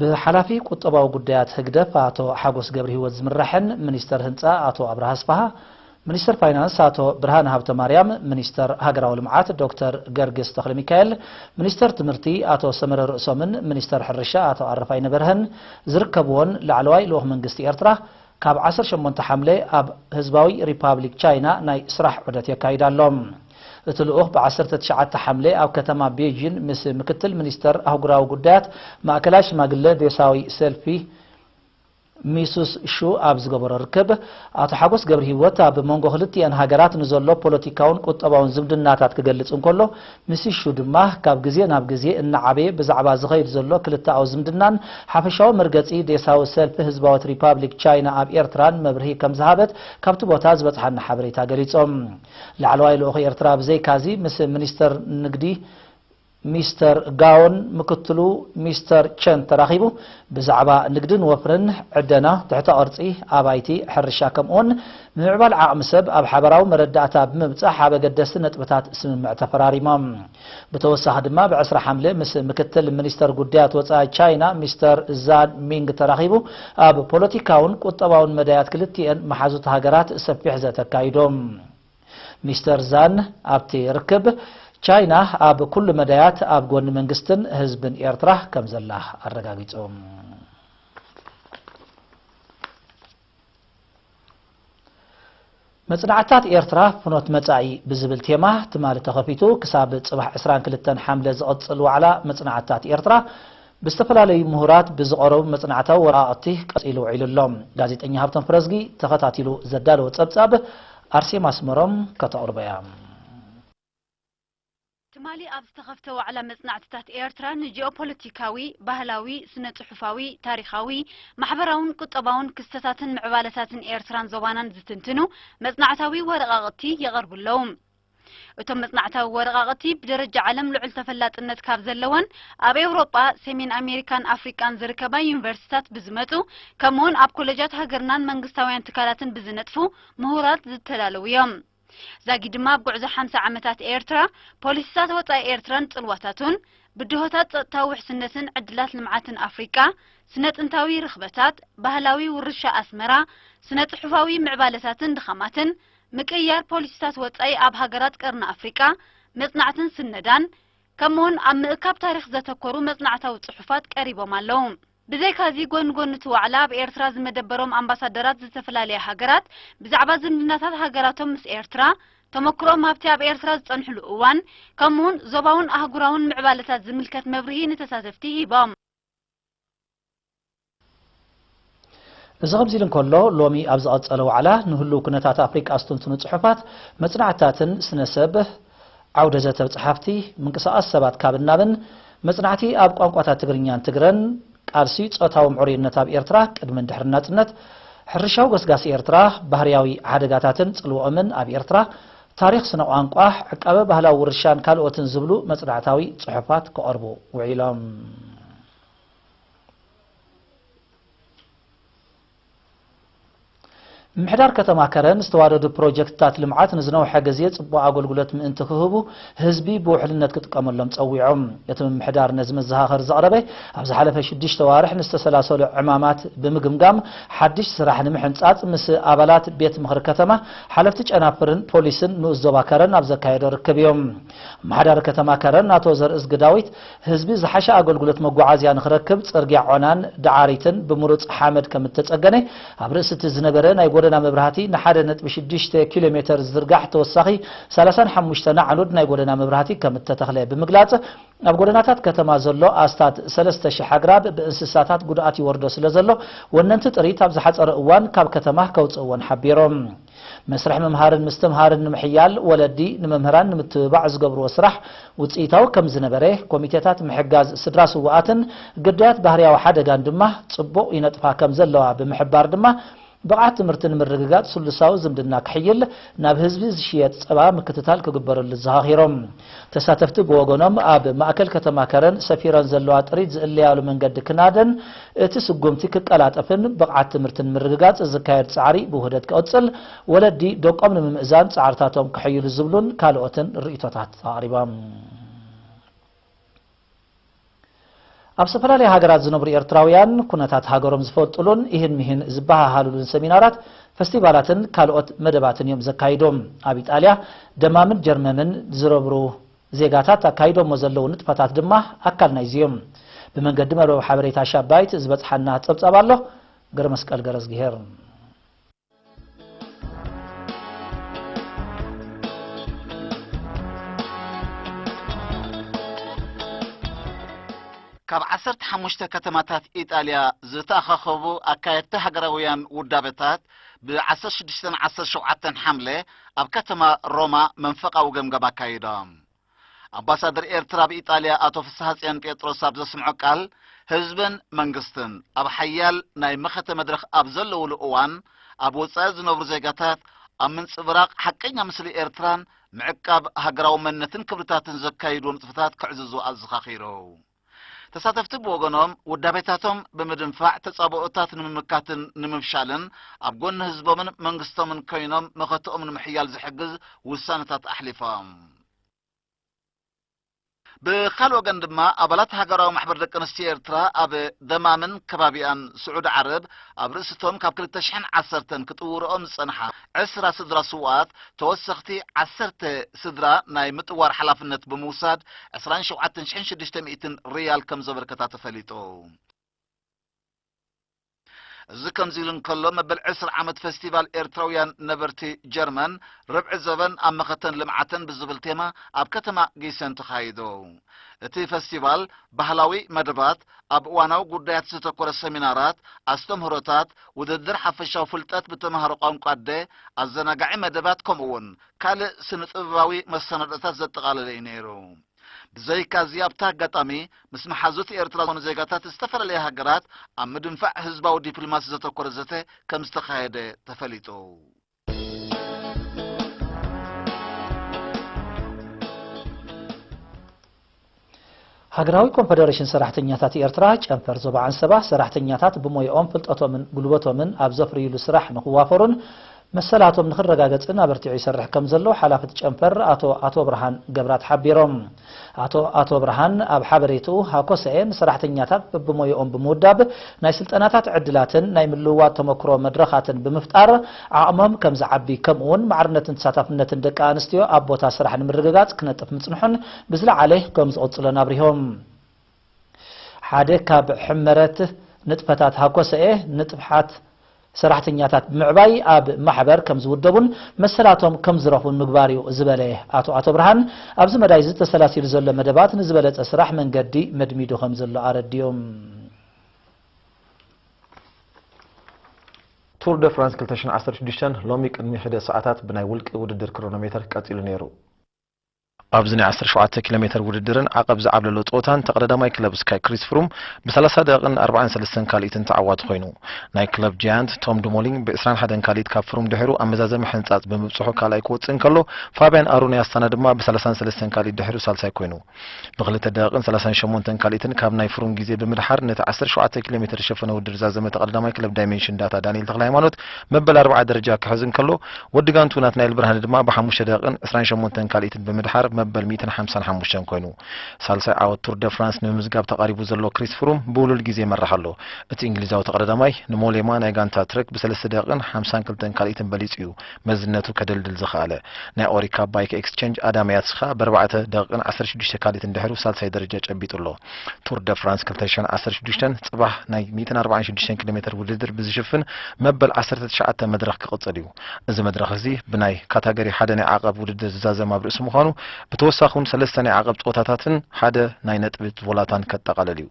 ብሓላፊ ቁጠባዊ ጉዳያት ህግደፍ ኣቶ ሓጎስ ገብረሂወት ዝምራሕን ሚኒስተር ህንጻ ኣቶ ኣብርሃ ኣስፍሃ፣ ሚኒስተር ፋይናንስ ኣቶ ብርሃነ ሃብተማርያም፣ ሚኒስተር ሃገራዊ ልምዓት ዶክተር ገርግስ ተኽለሚካኤል፣ ሚኒስተር ትምህርቲ ኣቶ ሰመረ ርእሶምን ሚኒስተር ሕርሻ ኣቶ ኣረፋይነ በርሀን ዝርከብዎን ላዕለዋይ ልኡኽ መንግስቲ ኤርትራ፣ ካብ ዓሰርተ ሸሞንተ ሓምለ ኣብ ህዝባዊ ሪፓብሊክ ቻይና ናይ ስራሕ ዑደት የካይድ ኣሎ። እቲ ልኡኽ ብ ዓሰርተ ትሽዓተ ሓምለ ኣብ ከተማ ቤጂን ምስ ምክትል ሚኒስተር ኣህጉራዊ ጉዳያት ማእከላይ ሽማግለ ዴሳዊ ሰልፊ ሚሱስ ሹ ኣብ ዝገበሮ ርክብ፣ ኣቶ ሓጎስ ገብረሂወት ኣብ መንጎ ክልቲኣን ሃገራት ንዘሎ ፖለቲካውን ቁጠባውን ዝምድናታት ክገልጽ እንከሎ፣ ሚስስ ሹ ድማ ካብ ግዜ ናብ ግዜ እናዓበየ ብዛዕባ ዝኸይድ ዘሎ ክልተኣዊ ዝምድናን ሓፈሻዊ መርገጺ ዴሳዊ ሰልፊ ህዝባዊት ሪፓብሊክ ቻይና ኣብ ኤርትራን መብርሂ ከም ዝሃበት ካብቲ ቦታ ዝበጽሓና ሓበሬታ ገሊጾም። ላዕለዋይ ልኡኽ ኤርትራ ብዘይካዚ ምስ ሚኒስተር ንግዲ ሚስተር ጋውን ምክትሉ ሚስተር ቸን ተራኺቡ ብዛዕባ ንግድን ወፍርን፣ ዕደና፣ ትሕተ ቅርጺ ኣባይቲ፣ ሕርሻ ከምኡውን ምምዕባል ዓቕሚ ሰብ ኣብ ሓበራዊ መረዳእታ ብምብጻሕ ኣብ ኣገደስቲ ነጥብታት ስምምዕ ተፈራሪሞም። ብተወሳኺ ድማ ብ ዕስራ ሓምለ ምስ ምክትል ሚኒስተር ጉዳያት ወጻኢ ቻይና ሚስተር ዛን ሚንግ ተራኺቡ ኣብ ፖለቲካውን ቁጠባውን መዳያት ክልቲኤን መሓዙት ሃገራት ሰፊሕ ዘተ ኣካይዶም። ሚስተር ዛን ኣብቲ ርክብ፣ ቻይና ኣብ ኩሉ መዳያት ኣብ ጎኒ መንግስትን ህዝብን ኤርትራ ከም ዘላ ኣረጋጊጹ። መጽናዕትታት ኤርትራ ፍኖት መጻኢ ብዝብል ቴማ ትማሊ ተኸፊቱ ክሳብ ጽባሕ ዕስራን ክልተን ሓምለ ዝቕጽል ዋዕላ መጽናዕትታት ኤርትራ ብዝተፈላለዩ ምሁራት ብዝቐረቡ መጽናዕታዊ ወረቓቕቲ ቀጺሉ ውዒሉ ኣሎ። ጋዜጠኛ ሃብቶም ፍረዝጊ ተኸታቲሉ ዘዳለዎ ጸብጻብ ኣርሴማ ኣስመሮም ከተቕርቦ እያ። ትማሊ ኣብ ዝተኸፍተ ዋዕላ መጽናዕትታት ኤርትራ ንጂኦፖለቲካዊ፣ ባህላዊ፣ ስነ ጽሑፋዊ፣ ታሪኻዊ፣ ማሕበራውን ቁጠባውን ክስተታትን ምዕባለታትን ኤርትራን ዞባናን ዝትንትኑ መጽናዕታዊ ወረቓቕቲ ይቐርቡ ኣለዉ። እቶም መጽናዕታዊ ወረቓቕቲ ብደረጃ ዓለም ልዑል ተፈላጥነት ካብ ዘለወን ኣብ ኤውሮጳ፣ ሰሜን ኣሜሪካን ኣፍሪቃን ዝርከባ ዩኒቨርሲታት ብዝመጹ፣ ከምኡውን ኣብ ኮለጃት ሃገርናን መንግስታውያን ትካላትን ብዝነጥፉ ምሁራት ዝተዳለዉ እዮም። ዛጊ ድማ ኣብ ጉዕዞ ሓምሳ ዓመታት ኤርትራ፣ ፖሊሲታት ወጻኢ ኤርትራን ጽልዋታቱን፣ ብድሆታት ጸጥታዊ ውሕስነትን ዕድላት ልምዓትን ኣፍሪቃ፣ ስነ ጥንታዊ ርኽበታት፣ ባህላዊ ውርሻ ኣስመራ፣ ስነ ጽሑፋዊ ምዕባለታትን ድኻማትን፣ ምቅይያር ፖሊሲታት ወጻኢ ኣብ ሃገራት ቀርኒ ኣፍሪቃ፣ መጽናዕትን ስነዳን፣ ከምኡውን ኣብ ምእካብ ታሪኽ ዘተኮሩ መጽናዕታዊ ጽሑፋት ቀሪቦም ኣለዉ። ብዘይካዚ፣ ጎኒ ጎኒ እቲ ዋዕላ ኣብ ኤርትራ ዝመደበሮም ኣምባሳደራት ዝተፈላለያ ሃገራት ብዛዕባ ዝምድናታት ሃገራቶም ምስ ኤርትራ፣ ተመክሮኦም ኣብቲ ኣብ ኤርትራ ዝጸንሕሉ እዋን፣ ከምኡውን ዞባውን ኣህጉራውን ምዕባለታት ዝምልከት መብርሂ ንተሳተፍቲ ሂቦም። እዚ ከምዚ ኢሉ እንከሎ፣ ሎሚ ኣብ ዝቐጸለ ዋዕላ ንህሉው ኩነታት ኣፍሪቃ ዝትንትኑ ጽሑፋት፣ መጽናዕትታትን ስነ-ሰብ ዓውደ ዘተ ጸሓፍቲ፣ ምንቅስቓስ ሰባት ካብን ናብን፣ መጽናዕቲ ኣብ ቋንቋታት ትግርኛን ትግረን፣ ቃልሲ ጾታዊ ምዕሩይነት ኣብ ኤርትራ ቅድምን ድሕርን ናጽነት፣ ሕርሻዊ ገስጋስ ኤርትራ፣ ባህርያዊ ሓደጋታትን ጽልዋኦምን ኣብ ኤርትራ፣ ታሪኽ ስነ ቋንቋ፣ ዕቃበ ባህላዊ ውርሻን ካልኦትን ዝብሉ መጽናዕታዊ ጽሑፋት ክቐርቡ ውዒሎም። ምምሕዳር ከተማ ከረን ዝተዋደዱ ፕሮጀክትታት ልምዓት ንዝነውሐ ግዜ ጽቡቕ ኣገልግሎት ምእንቲ ክህቡ ህዝቢ ብውሕልነት ክጥቀመሎም ጸዊዖም። እቲ ምምሕዳር ነዚ መዘኻኸሪ ዘቕረበ ኣብ ዝሓለፈ ሽዱሽተ ዋርሕ ንዝተሰላሰሉ ዕማማት ብምግምጋም ሓድሽ ስራሕ ንምሕንጻጽ ምስ ኣባላት ቤት ምኽሪ ከተማ፣ ሓለፍቲ ጨናፍርን ፖሊስን ንኡስ ዞባ ከረን ኣብ ዘካየዶ ርክብ እዮም። ኣመሓዳሪ ከተማ ከረን ኣቶ ዘርእዝጊ ዳዊት ህዝቢ ዝሓሸ ኣገልግሎት መጓዓዝያ ንኽረክብ ጽርግያ ዖናን ደዓሪትን ብምሩጽ ሓመድ ከም እተጸገነ፣ ኣብ ርእሲ እቲ ዝነበረ ናይ ጎደና መብራህቲ ንሓደ ነጥቢ ሽዱሽተ ኪሎ ሜተር ዝዝርጋሕ ተወሳኺ ሰላሳን ሓሙሽተ ናዕኑድ ናይ ጎደና መብራህቲ ከም እተተኽለ ብምግላጽ፣ ኣብ ጎደናታት ከተማ ዘሎ ኣስታት ሰለስተ ሽሕ ኣግራብ ብእንስሳታት ጉድኣት ይወርዶ ስለ ዘሎ፣ ወነንቲ ጥሪት ኣብ ዝሓጸረ እዋን ካብ ከተማ ከውጽእዎን ሓቢሮም። መስርሕ ምምሃርን ምስትምሃርን ንምሕያል፣ ወለዲ ንመምህራን ንምትብባዕ ዝገብርዎ ስራሕ ውጽኢታዊ ከም ዝነበረ፣ ኮሚቴታት ምሕጋዝ ስድራ ስዉኣትን ግዳያት ባህርያዊ ሓደጋን ድማ ጽቡቕ ይነጥፋ ከም ዘለዋ ብምሕባር ድማ፣ ብቕዓት ትምህርቲ ንምርግጋጽ ስሉሳዊ ዝምድና ክሕይል፣ ናብ ህዝቢ ዝሽየጥ ጸባ ምክትታል ክግበረሉ ዘኻኺሮም። ተሳተፍቲ ብወገኖም፣ ኣብ ማእከል ከተማ ከረን ሰፊረን ዘለዋ ጥሪት ዝእለያሉ መንገዲ ክናደን፣ እቲ ስጉምቲ ክቀላጠፍን ብቕዓት ትምህርቲ ንምርግጋጽ ዝካየድ ጻዕሪ ብውህደት ክቕጽል፣ ወለዲ ደቆም ንምምእዛን ጻዕርታቶም ከሐይሉ ዝብሉን ካልኦትን ርእይቶታት ኣቕሪቦም። ኣብ ዝተፈላለያ ሃገራት ዝነብሩ ኤርትራውያን ኩነታት ሃገሮም ዝፈልጡሉን ይህን ሚህን ዝበሃሃሉሉን ሰሚናራት፣ ፈስቲቫላትን ካልኦት መደባትን እዮም ዘካይዱ። ኣብ ኢጣልያ፣ ደማምን ጀርመምን ዝነብሩ ዜጋታት ኣካይዶሞ ዘለዉ ንጥፈታት ድማ ኣካል ናይዚ እዮም። ብመንገዲ መርበብ ሓበሬታ ሻባይት ዝበጽሓና ጸብጻብ ኣሎ። ገረመስቀል ገረዝግሄር። ካብ ዓሰርተ ሓሙሽተ ከተማታት ኢጣልያ ዝተኣኻኸቡ ኣካየድቲ ሃገራውያን ውዳበታት፣ ብ ዓሰርተ ሽዱሽተን ዓሰርተ ሸውዓተን ሓምለ ኣብ ከተማ ሮማ መንፈቓዊ ገምጋም ኣካይዶም። ኣምባሳደር ኤርትራ ኣብ ኢጣልያ ኣቶ ፍስሃጽዮን ጴጥሮስ ኣብ ዘስምዖ ቃል፣ ህዝብን መንግስትን ኣብ ሓያል ናይ መኸተ መድረኽ ኣብ ዘለውሉ እዋን፣ ኣብ ወጻኢ ዝነብሩ ዜጋታት ኣብ ምንጽብራቕ ሓቀኛ ምስሊ ኤርትራን ምዕቃብ ሃገራዊ መንነትን ክብርታትን ዘካይድዎ ንጥፈታት ክዕዝዙ ኣዘኻኺሩ። ተሳተፍቲ ብወገኖም፣ ውዳቤታቶም ብምድንፋዕ ተጻብኦታት ንምምካትን ንምፍሻልን ኣብ ጎኒ ህዝቦምን መንግስቶምን ኮይኖም መኸተኦም ንምሕያል ዝሕግዝ ውሳነታት ኣሕሊፎም። ብኻልእ ወገን ድማ፣ ኣባላት ሃገራዊ ማሕበር ደቂ ኣንስትዮ ኤርትራ ኣብ ደማምን ከባቢኣን ስዑዲ ዓረብ፣ ኣብ ርእሲቶም ካብ ክልተ ሽሕን ዓሰርተን ክጥውርኦም ዝጸንሓ ዕስራ ስድራ ስውኣት፣ ተወሰኽቲ ዓሰርተ ስድራ ናይ ምጥዋር ሓላፍነት ብምውሳድ፣ ዕስራን ሸውዓተን ሽሕን ሽዱሽተ ሚእትን ሪያል ከም ዘበርከታ ተፈሊጡ። እዚ ከምዚ ኢሉ እንከሎ፣ መበል ዕስራ ዓመት ፈስቲቫል ኤርትራውያን ነበርቲ ጀርመን፣ ርብዒ ዘበን ኣብ መኸተን ልምዓተን ብዝብል ቴማ ኣብ ከተማ ጊሰን ተኻይዱ። እቲ ፈስቲቫል፣ ባህላዊ መደባት፣ ኣብ እዋናዊ ጉዳያት ዘተኮረ ሰሚናራት፣ ኣስተምህሮታት፣ ውድድር ሓፈሻዊ ፍልጠት ብተምሃሮ ቋንቋ ኣደ፣ ኣዘናጋዒ መደባት፣ ከምኡ እውን ካልእ ስነ-ጥበባዊ መሰናድኦታት ዘጠቓለለ እዩ ነይሩ። ብዘይካዚ፣ ኣብቲ ኣጋጣሚ ምስ መሓዙት ኤርትራ ዝኾኑ ዜጋታት ዝተፈላለያ ሃገራት ኣብ ምድንፋዕ ህዝባዊ ዲፕሎማሲ ዘተኮረ ዘተ ከም ዝተኻየደ ተፈሊጡ። ሃገራዊ ኮንፈደሬሽን ሰራሕተኛታት ኤርትራ ጨንፈር ዞባ ዓንሰባ፣ ሰራሕተኛታት ብሞያኦም፣ ፍልጠቶምን ጉልበቶምን ኣብ ዘፍርዩሉ ስራሕ ንኽዋፈሩን መሰላቶም ንኽረጋገጽን ኣበርቲዑ ይሰርሕ ከም ዘሎ ሓላፊ እቲ ጨንፈር ኣቶ ኣቶ ብርሃን ገብራት ሓቢሮም። ኣቶ ኣቶ ብርሃን ኣብ ሓበሬትኡ፣ ሃኮሰኤ ንሰራሕተኛታት በብሞያኦም ብምውዳብ ናይ ስልጠናታት ዕድላትን ናይ ምልውዋጥ ተመክሮ መድረኻትን ብምፍጣር ዓቕሞም ከም ዝዓቢ፣ ከምኡውን ማዕርነትን ተሳታፍነትን ደቂ ኣንስትዮ ኣብ ቦታ ስራሕ ንምርግጋጽ ክነጥፍ ምጽንሑን ብዝለዓለ ከም ዝቕጽሎን ኣብሪሆም። ሓደ ካብ ሕመረት ንጥፈታት ሃኮሰኤ ንጥፍሓት ሰራሕተኛታት ብምዕባይ ኣብ ማሕበር ከም ዝውደቡን መሰላቶም ከም ዝረኽቡን ምግባር እዩ ዝበለ ኣቶ ኣቶ ብርሃን፣ ኣብዚ መዳይ እዚ ተሰላሲሉ ዘሎ መደባት ንዝበለጸ ስራሕ መንገዲ መድሚዱ ከም ዘሎ ኣረዲኦም። ቱር ደ ፍራንስ ክልተ ሽሕን ዓሰርተ ሽዱሽተን ሎሚ ቅድሚ ሕደ ሰዓታት ብናይ ውልቂ ውድድር ክሮኖሜተር ቀጺሉ ነይሩ። ኣብዚ ናይ ዓሰርተ ሸውዓተ ኪሎ ሜተር ውድድርን ዓቐብ ዝዓብለሎ ጸወታን፣ ተቐዳዳማይ ክለብ ስካይ ክሪስ ፍሩም ብ ሰላሳ ደቂቕን ኣርባዓን ሰለስተን ካልኢትን ተዓዋቲ ኮይኑ። ናይ ክለብ ጃያንት ቶም ዱሞሊንግ ብ ዕስራን ሓደን ካልኢት ካብ ፍሩም ድሕሩ ኣብ መዛዘሚ ሕንጻጽ ብምብጽሑ ካልኣይ ክወጽእ እንከሎ፣ ፋብያን ኣሩ ናይ ኣስታና ድማ ብ ሰላሳን ሰለስተን ካልኢት ድሕሩ ሳልሳይ ኮይኑ። ብክልተ ደቂቕን ሰላሳን ሸሞንተን ካልኢትን ካብ ናይ ፍሩም ግዜ ብምድሓር፣ ነቲ ዓሰርተ ሸውዓተ ኪሎ ሜተር ዝሸፈነ ውድድር ዝዛዘመ ተቐዳዳማይ ክለብ ዳይሜንሽን ዳታ ዳንኤል ተኽለሃይማኖት መበል ኣርብዓ ደረጃ ክሕዝ እንከሎ፣ ወዲ ጋንቱ ናትናኤል ብርሃነ ድማ ብ ሓሙሽተ ደቂቕን ዕስራን ሸሞንተን ካልኢትን ብምድሓር መበል ሚእትን ሓምሳን ሓሙሽተን ኮይኑ። ሳልሳይ ዓወት ቱር ደ ፍራንስ ንምምዝጋብ ተቓሪቡ ዘሎ ክሪስ ፍሩም ብውሉል ግዜ ይመርሕ ኣሎ። እቲ እንግሊዛዊ ተቐዳዳማይ ንሞሌማ ናይ ጋንታ ትረክ ብ ሰለስተ ደቂቕን ሓምሳን ክልተን ካልኢትን በሊጹ እዩ መዝነቱ ከደልድል ዝኸኣለ። ናይ ኦሪካ ባይክ ኤክስቼንጅ ኣዳም ያትስ ከኣ ብ ኣርባዕተ ደቂቕን ዓሰርተ ሽዱሽተ ካልኢትን ድሕሩ ሳልሳይ ደረጃ ጨቢጡ ኣሎ። ቱር ደ ፍራንስ ክልተ ሽሕን ዓሰርተ ሽዱሽተን ጽባሕ ናይ ሚእትን ኣርባዓን ሽዱሽተን ኪሎ ሜተር ውድድር ብዝሽፍን መበል ዓሰርተ ትሽዓተ መድረኽ ክቕጽል እዩ። እዚ መድረኽ እዚ ብናይ ካታጎሪ ሓደ ናይ ዓቐብ ውድድር ዝዛዘም ኣብ ርእሲ ምዃኑ፣ ብተወሳኺ እውን ሰለስተ ናይ ዓቐብ ጸወታታትን ሓደ ናይ ነጥቢ ቮላታን ከጠቓልል እዩ።